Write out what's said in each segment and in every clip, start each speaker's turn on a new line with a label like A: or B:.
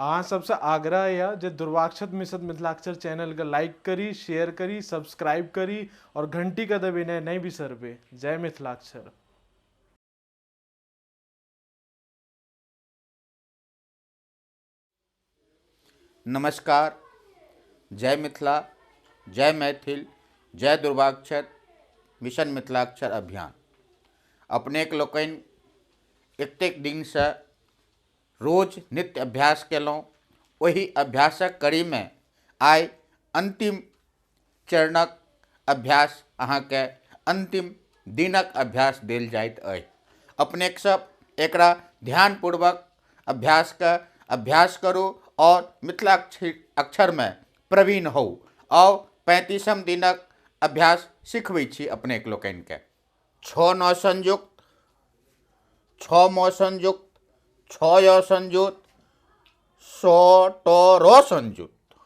A: अहाँ सबसँ आग्रह यऽ जे दुर्वाक्षत मिश्र मिथिलाक्षर चैनलके लाइक करी, शेयर करी, सब्सक्राइब करी और घंटीके दबेनाइ नहि बिसरबै। जय मिथिलाक्षर।
B: नमस्कार, जय मिथिला, जय मैथिल, जय दुर्वाक्षर मिशन मिथिलाक्षर अभियान। अपनेक लोकनि एतेक दिनसँ रोज नित्य अभ्यास केलहुँ, ओहि अभ्यासक कड़ीमे आइ अंतिम चरणक अभ्यास अहाँके अंतिम दिनक अभ्यास देल जाइत अछि। अपनेक सब एकरा ध्यानपूर्वक अभ्यास करू और मिथिलाक्षर अक्षरमे प्रवीण होउ। आउ 35म दिनक अभ्यास सिखबै छी अपनेक लोकनिके। 6 9 संयुक्त, 6 म संयुक्त, 6 य संयुक्त, 100 ट र संयुक्त।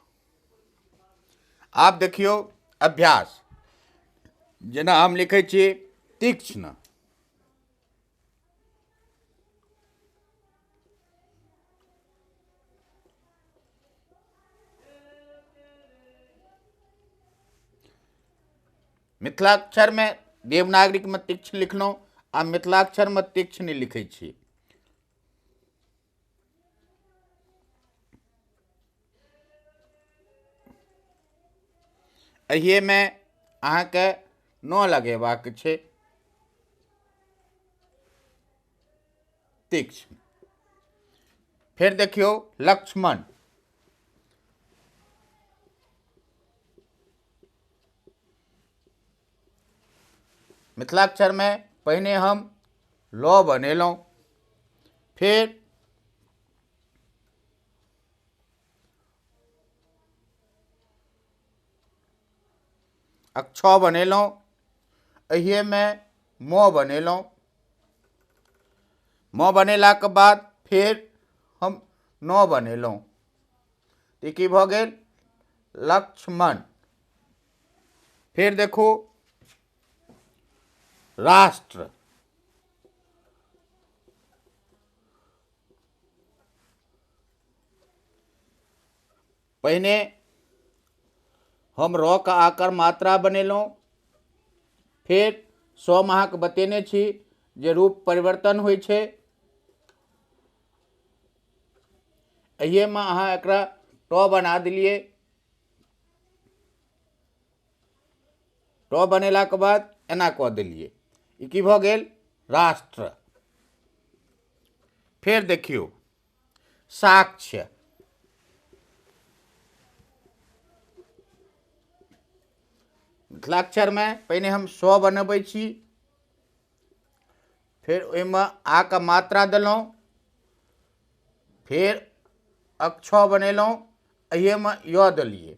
B: आब देखियौ अभ्यास। जेना हम लिखै छी तीक्ष्ण, मिथिलाक्षर में देवनागरिक में तीक्ष्ण लिखलहुँ आ मिथिलाक्षर में तीक्ष्ण नहीं लिखै छी। एहिए में अहाँके न लगेबाक छै तीक्ष्ण। फेर देखियौ लक्ष्मण, मिथिलाक्षर में पहिने हम ल बनेलहुँ, फेर अक्ष बनेलहुँ, एहिए में म बनेलहुँ, म बनेलाके बाद फेर हम न बनेलहुँ, तऽ की भऽ गेल लक्ष्मण। फेर देखू राष्ट्र, पहिने हम र के आकर मात्रा बनेलहुँ, फेर सम अहाँके बतेने छी जे रूप परिवर्तन होइ छै, एहिएमे अहाँ एकरा ट बना देलियै, ट बनेलाके बाद एना कऽ देलियै, ई की भऽ गेल राष्ट्र। फेर देखियौ साक्ष्य, मिथिलाक्षरमे पहिने हम स बनबै छी, फेर ओहिमे आ के मात्रा देलहुँ, फेर अक्ष बनेलहुँ, एहिमे य देलियै,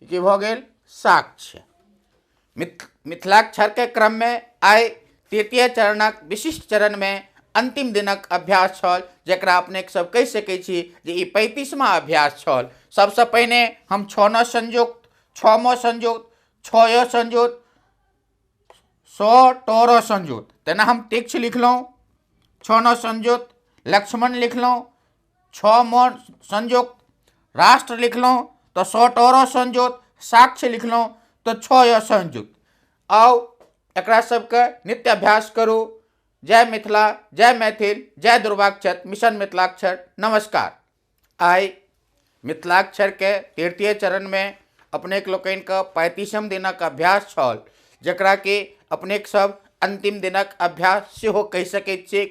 B: की भऽ गेल साक्ष्य। मिथिलाक्षरके क्रममे आइ तृतीय चरणक विशिष्ट चरणमे अंतिम दिनक अभ्यास छल, जकरा अपने सब कहि सकै छी जे ई 35वां अभ्यास छल। सबसँ पहिने हम 6 न संयुक्त, 6 म संयुक्त, 6 य संयुक्त, 100 ट र संयुक्त, तेना हम तीक्ष्ण लिखलहुँ, 6 न संयुक्त लक्ष्मण लिखलहुँ, 6 म संयुक्त राष्ट्र लिखलहुँ, तऽ 100 ट र संयुक्त साक्ष्य लिखलहुँ, तऽ 6 य संयुक्त। आउ एकरा सबके नित्य अभ्यास करू। जय मिथिला, जय मैथिल, जय दुर्वाक्षर मिशन मिथिलाक्षर। नमस्कार। आइ मिथिलाक्षर के तृतीय चरण में अपनेक लोकनिके 35म दिनक अभ्यास छल, जकरा कि अपनेक सब अंतिम दिनक अभ्यास सेहो कहि सकैत छी।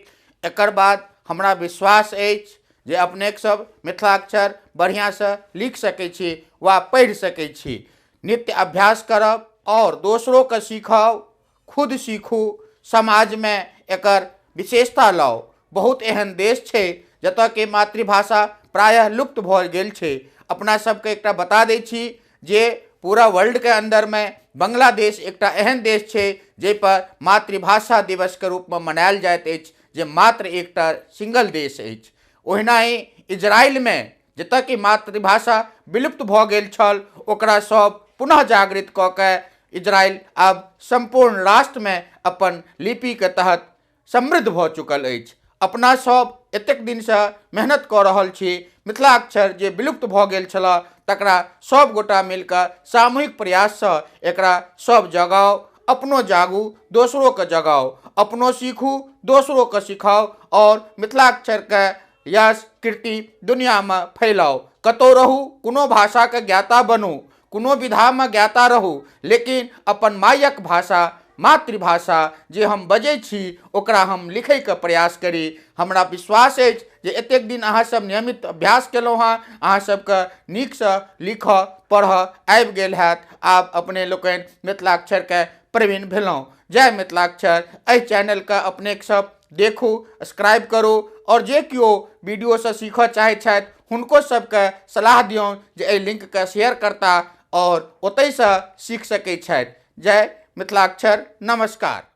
B: एकर बाद हमरा विश्वास अछि जे अपनेक सब मिथिलाक्षर बढ़िआँसँ लिख सकै छी वा पढ़ि सकै छी। नित्य अभ्यास करब और दोसरोके सीखाउ, खुद सीखू, समाजमे एकर विशेषता लाउ। बहुत एहन देश छै जतऽ के मातृभाषा प्रायः लुप्त भऽ गेल छै। अपना सबके एकटा बता दै छी जे पूरा वर्ल्डके अंदरमे बांग्लादेश एकटा एहन देश छै जाहिपर मातृभाषा दिवसके रूपमे मनायल जाइत अछि, जे मात्र एकटा सिंगल देश अछि। ओहिना ही इजराइलमे जतऽ कि मातृभाषा विलुप्त भऽ गेल छल, ओकरा सब पुनः जागृत कऽ के इजराइल आब सम्पूर्ण राष्ट्रमे अपन लिपिके तहत समृद्ध भऽ चुकल अछि। अपना सब एतेक दिनसँ मेहनत कऽ रहल छी। मिथिलाक्षर जे विलुप्त भऽ गेल छल तकरा सब गोटा मिलकऽ सामूहिक प्रयाससँ एकरा सब जगाउ, अपनो जागू, दोसरोके जगाउ, अपनो सीखू, दोसरोके सिखाउ और मिथिलाक्षरके यश कीर्ति दुनियामे फैलाउ। कतहु रहू, कोनो भाषाके ज्ञाता बनू, कोनो विधामे ज्ञाता रहू, लेकिन अपन मायक भाषा, मातृभाषा जे हम बजै छी ओकरा हम लिखैके प्रयास करी। हमरा विश्वास अछि जे एतेक दिन अहाँ सब नियमित अभ्यास केलहुँ हँ, अहाँ सबके नीकसँ लिखऽ पढ़ऽ आबि गेल हैत। आब अपने लोकनि मिथिलाक्षरके प्रवीण भेलहुँ। जय मिथिलाक्षर। एहि चैनलके अपने सब देखू, सब्सक्राइब करू और जे केओ वीडियोसँ सीखऽ चाहै छथि हुनको सबके सलाह दियौन जे एहि लिंकके शेयर करता और ओतहिसँ सीख सकै छथि। जय मिथिलाक्षर। नमस्कार।